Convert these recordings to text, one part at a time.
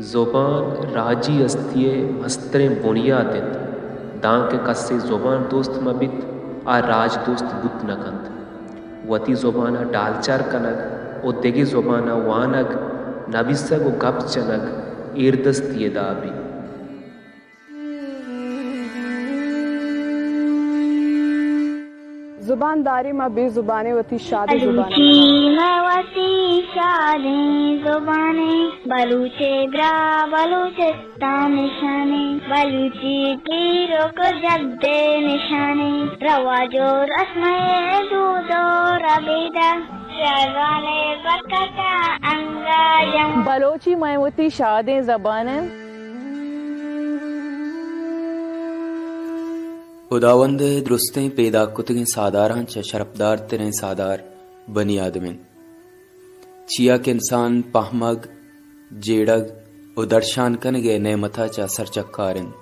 زبان راجی ہستی ءِ مستریں بنیاد انت، دانکہ کسے زبان دوست مہ بیت، آ راج دوست بوت نہ کنت۔ وتی زبان ءَ ڈالچار کنگ ءُ دگہ زبان ءَ وانگ، نبیسگ ءُ گپ جنگ ایردستی ءِ دابے۔ زبان داریں ما بے زبانیں وتی شادیں زبان ءَ۔ بلوچی مئے وتی شادیں زبانیں، بلوچ ءِ برا بلوچستان نشانیں، بلوچی پیر ءُ جد ءِ نشانیں، رواج ءُ رسم ءِ دود ءُ ربیدگ، شاہزان ءِ برکت ءَ انگا جنگ۔ بلوچی مئے وتی شادیں زبانیں۔ ہداوند ءِ درستیں پیداک کتگیں ساہداراں چہ شرپدارتریں ساہدار بنی آدم انت، چیا کہ انسان پہمگ، جیڑگ ءُ درشان کنگ ءِ نعمت ءَ چہ سرچکار انت۔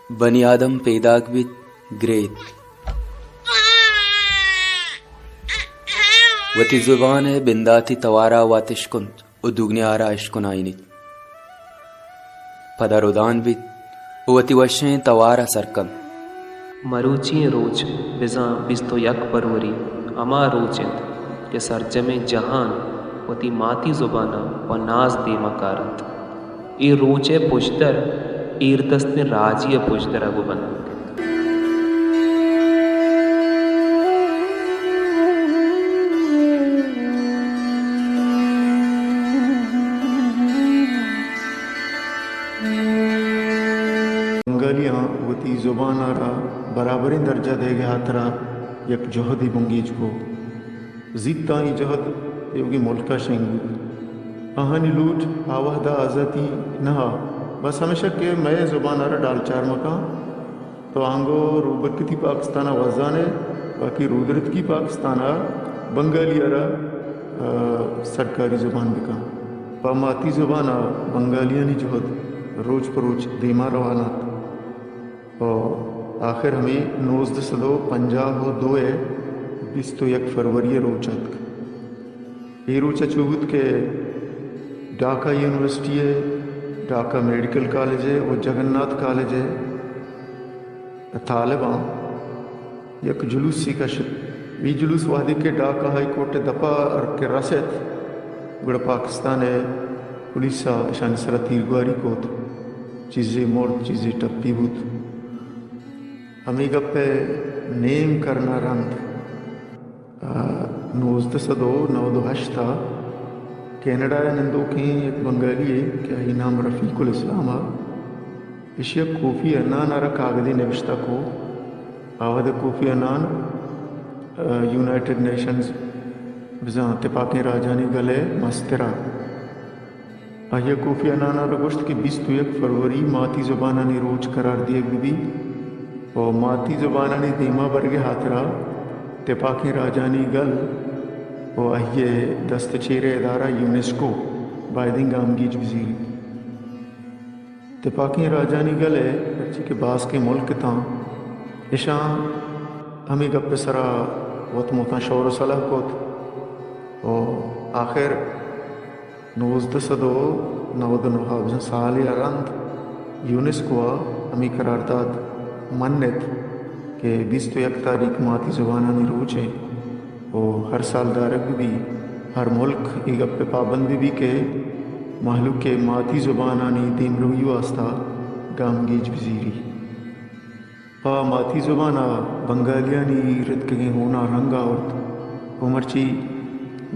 بنی آدم پیداک بیت، گریت، وتی زبان ءِ بنداتی توار ءَ وت اشکنت ءُ دگنیا ءَ را اشکنائینیت۔ پدا رودان بیت ءُ وتی وشیں توار ءَ سر کنت۔ مروچی ئیں روچ بزاں بیست ءُ یک فروری ہما روچ انت کہ سرجمیں جہان وتی ماتی زبان ءَ پہ ناز دیم ءَ کارنت۔ اے روچ ءِ پژدر ایردستیں راجی ءِ پژدر ءَ گوں بندوک انت۔ بنگالیاں وتی زبان ءَ را برابریں درجہ دئیگ ءِ ہاترا یک جہدے بنگیج کو۔ زیت آئی جہد تیوگیں ملک ءَ شنگ بوت۔ آہانی لوٹ آ وہد ءَ آزاتی نہ ات، بس ہمیشہ کہ مئے زبان ءَ را ڈالچار مکن، تو آنگو روبرکتی پاکستان ءَ وزان ئے، باقی رودرتکی پاکستان ءَ بنگالی ءَ را، آ، سرکاری زبان بکن۔ پہ ماتی زبان ءَ بنگالیانی جہد روچ پہ روچ دیما روان ات۔ ءُ آخر ہمے نوزدہ سد ءُ پنجاہ ءُ دو ءِ بیست ءُ یک فروری ءِ روچ اتک۔ اے روچ ءَ چو بوت کہ ڈھاکہ یونیورسٹی ءِ، ڈھاکہ میڈیکل کالج ءِ ءُ جگناتھ کالج ءِ طالباں یک جلوسے کشت۔ اے جلوس وہدے کہ ڈھاکہ ہائی کورٹ ءِ دپ ءَ کہ رست، گڑا پاکستان ءِ پولیس ءَ اشانی سرا تیرگواری کت۔ چیزے مرت، چیزے ٹپی بوت۔ ہمے گپ ءِ نیم کرن ءَ رند، آ، نوزدہ سد ءُ نود ءُ ہشت ءَ کینیڈا ءِ نندوکیں یک بنگالی یے کہ آئی نام رفیق الاسلام ءَ، ایشی ءَ کوفی عنان ءَ را کاگدے نبشتہ کو۔ آ وہد ءَ کوفی عنان، آ، یونائیٹڈ نیشنز، بزاں تپاکیں راجانی گل ءِ مستر ءَ۔ آئی ءَ کوفی عنان ءَ را گوشت کہ بیست ءُ یک فروری ماتی زبانانی روچ قرار دیگ بہ بیت ءُ ماتی زبانانی دیما برگ ءِ ہاترا تپاکیں راجانی گل ءُ آئی ءِ دست ءِ چیر ءِ ادارہ یونیسکو بائدیں گامگیج بزیریت۔ تپاکیں راجانی گل ءِ، پرچی کہ باسکیں ملک اتاں، اشاں ہمے گپ ءِ سرا وت متاں شور ءُ صلاح کت ءُ آخر نوزدہ سد ءُ نود ءُ نہ ءَ، بزاں سالے ءَ رند یونیسکو ءَ ہمے قرارداد منت کہ بیست ءُ یک تاریخ ماتی زبانانی روچ ءَ ءُ ہر سال دارگ بہ بی، ہر ملک اے گپ ءِ پابند بہ بی کہ مہلوک ءِ ماتی زبانانی دیمروی ءِ واستا گامگیج بزیری۔ پہ ماتی زبان ءَ بنگالیانی رتکگیں ہون ءَ رنگ آورت ءُ مرچی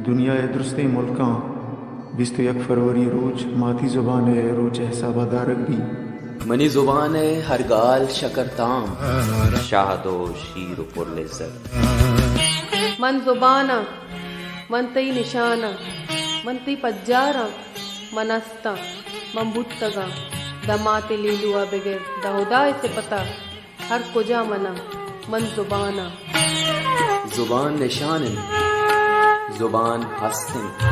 دنیا ءِ درستیں ملکاں بیست ءُ یک فروری ءِ روچ ماتی زبان ءِ روچ ءِ حساب ءَ دارگ بیت۔ منی زبان ءِ ہر گال شکر تام، شہد ءُ شیر ءُ پر لذت۔ من زبان آں، من تئی نشان آں، من تئی پجار آں، من است آں، من بوتگ آں، داں مات ءِ لیلو ءَ بگر داں ہدا ءِ سپت ءَ۔ ہر کجا من آں، من زبان آں۔ زبان نشان انت، زبان ہست انت،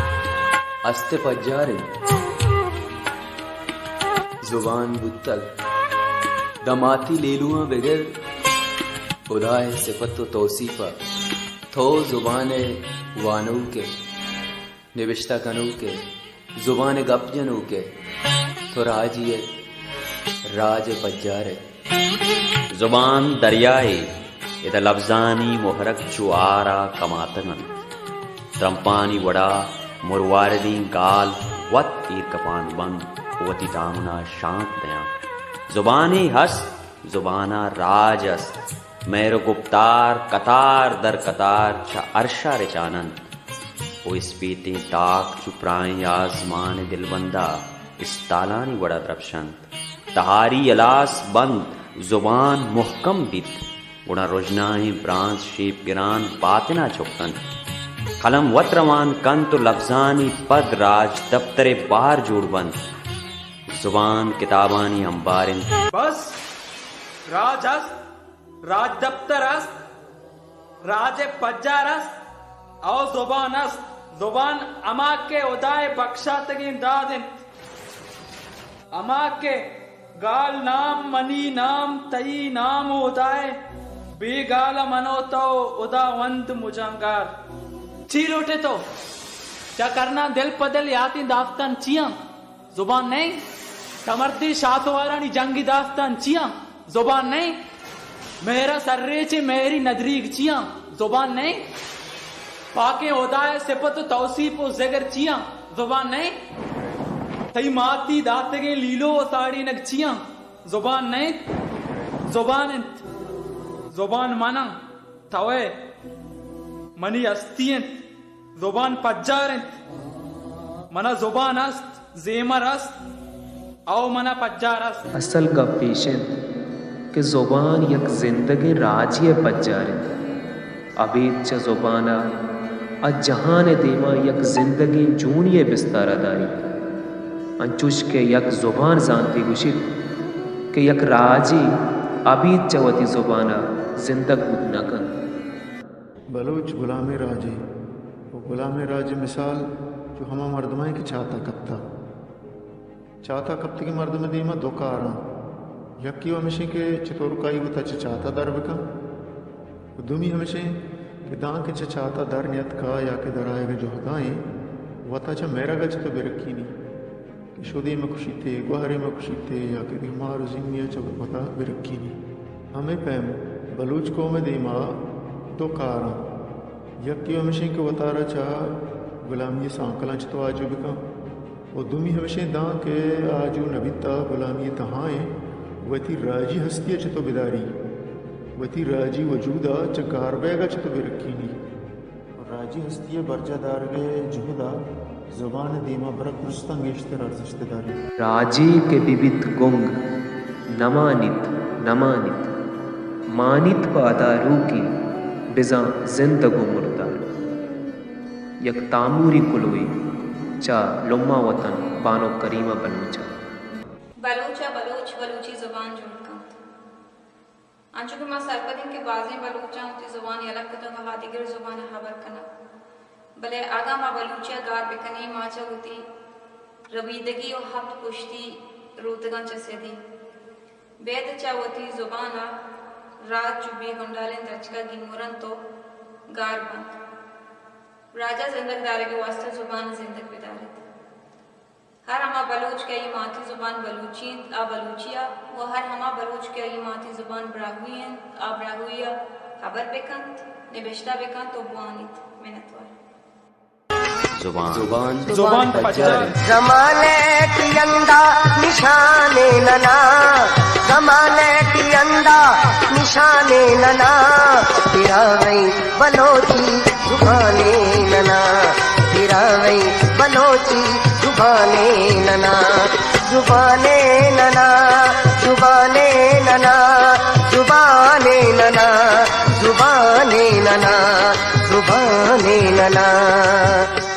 ہست ءِ پجار انت۔ زبان بوتگ، داں ماتی لیلواں بگر ہدا ءِ صفت ءُ توصیف ءَ۔ تو زبان ءِ وانوک ئے، نبشتہ کنوک ئے، زبان ءِ گپ جنوک ئے، تو راجی ئے، راج ءِ پجار ئے۔ زبان دریائے، ادا لبزانی محرک چو آرا کماتگ انت۔ ترمپانی وڑا مرواردیں گال وت ایر کپان بنت، وتی تامنا شانک دیاں۔ زبانے ہست، زبانا راج است۔ مہر و گپتار قطار در قطار چہ عرشا رچان انت و اسپیتیں تاک چو پراہیں آزمان دلبندا استالانی وڑا درپشنت۔ تہاری ہلاس بنت، زبان مہکم بیت، گڑا رژنائیں برانز شیپگران باتنا چک انت۔ قلم وت روان کنت و لبزانی پد راجدپتر ءِ بہر جوڑ بنت۔ زبان کتابانی امبار انت۔ بس، راج است، راجدپتر است، راج ءِ پجار است، او زبان است۔ زبان ہما کہ ہدا ءِ بکشاتگیں داد انت، ہما کہ گال نام، منی نام، تئی نام و ہدا ءِ، بے گال ءَ من و تو ہداوند مجانگار۔ چی لوٹے تو؟ چہ کرناں دل پہ دل یاتیں داستان چیاں؟ زبان نئیں؟ تمردیں شاہ سوارانی جنگی داستان چیاں؟ زبان نئیں؟ مہر ءَ سرریچیں مہری ندریگ چیاں؟ زبان نئیں؟ پاکیں ہدا ءِ صفت و توصیف و ذکر چیاں؟ زبان نئیں؟ تئی ماتی داتگیں لیلو و ساڑینگ چیاں؟ زبان نئیں؟ زبان انت۔ زبان من آں، تو ئے، منی ہستی انت۔ زبان پجار انت۔ منا زبان است، زیمر است، او منا پجار است۔ اصل گپ ایش انت کہ زبان یک زندگیں راجے ءِ پجار انت۔ ابید چہ زبان ءَ آ جہان ءِ دیما یک زندگیں جونی ءِ بستار ءَ داریت۔ انچوش کہ یک زبان زانتے گوشیت کہ یک راجے ابید چہ وتی زبان ءَ زندگ بوت نہ کنت۔ بلوچ گلامیں راجے و گلامیں راجے مثال چو ہما مردماں کہ چاتا کپتا۔ چاتا کپتگیں مردم دیما دو کاراں۔ یکی و ہمشیں کہ چطور کائی وتا چہ چاتا در بکن و دومی ہمشیں کہ داں کہ چہ چاتا در نیتکا یا کہ در آیگ جہدائیں وتا چہ میرگ چہ تو برکینی۔ کہ شدے مہ کشیت ئے، گوہرے مہ کشیت ئے، یا کہ دگہ مار و زیمی ءَ چہ وتا برکینی۔ ہمے پیم بلوچ قوم ءِ دیما دو کاراں۔ یکے ہمشیں کہ وتارا چہ گلامی ءِ سانکلاں چہ تو آجو بکن و دومی ہمشیں داں کہ آجو نہ بیتا گلامی ءِ تہائیں وتی راجی ہستی ءَ چہ تو بداری، وتی راجی وجود ءَ چہ گار بئیگ ءَ چہ تو برکینی۔ راجی ہستی ءِ برجاہ دارگ ءِ جہد ءَ زبان ءِ دیما برگ درستاں گیشتر ارزشت داریت۔ راجے کہ بہ بیت گنگ، نہ مانیت، نہ مانیت، مانیت پہ ادا روکی، بزاں زندگ و مردار۔ یک تاموری کلوہے چہ لمہ وطن بانک کریمہ بلوچ ءَ۔ بلوچ ءَ بلوچ بلوچی زبان جوڑ کنت۔ انچو کہ ما سرپد ایں کہ بازیں بلوچاں وتی زبان یلہ کتگ ءُ آ دگر زبان ءَ ہبر کنگ، بلے اگاں ما بلوچی ءَ گار بہ کنیں، ما چہ وتی ربیدگی ءُ ہپت پشتی روتگاں چہ سد ایں۔ بید چہ وتی زبان ءَ راج چو بے گنڈالیں درچک ءَ گیمر انت ءُ گار بنت۔ راج ءِ زندگ دارگ ءِ واستہ زبان ءَ زندگ بداریت۔ ہر ہما بلوچ کہ آئی ماتی زبان بلوچی انت، آ بلوچی ءَ، ءُ ہر ہما بلوچ کہ آئی ماتی زبان براہوئی انت، آ براہوئی ءَ ہبر بہ کنت، نبشتہ بہ کنت ءُ بوانیت۔ منتوار۔ زبان۔ زبان۔ زبان پجار انت۔ زمانہ ٹی اندا نشانے ننا، زمانہ ٹی اندا نشانے ننا، براہوئی بلوچی زبانے ننا، براہوئی بلوچی زبانے ننا، زبانے ننا، زبانے ننا، زبانے ننا، زبانے ننا، زبانے ننا۔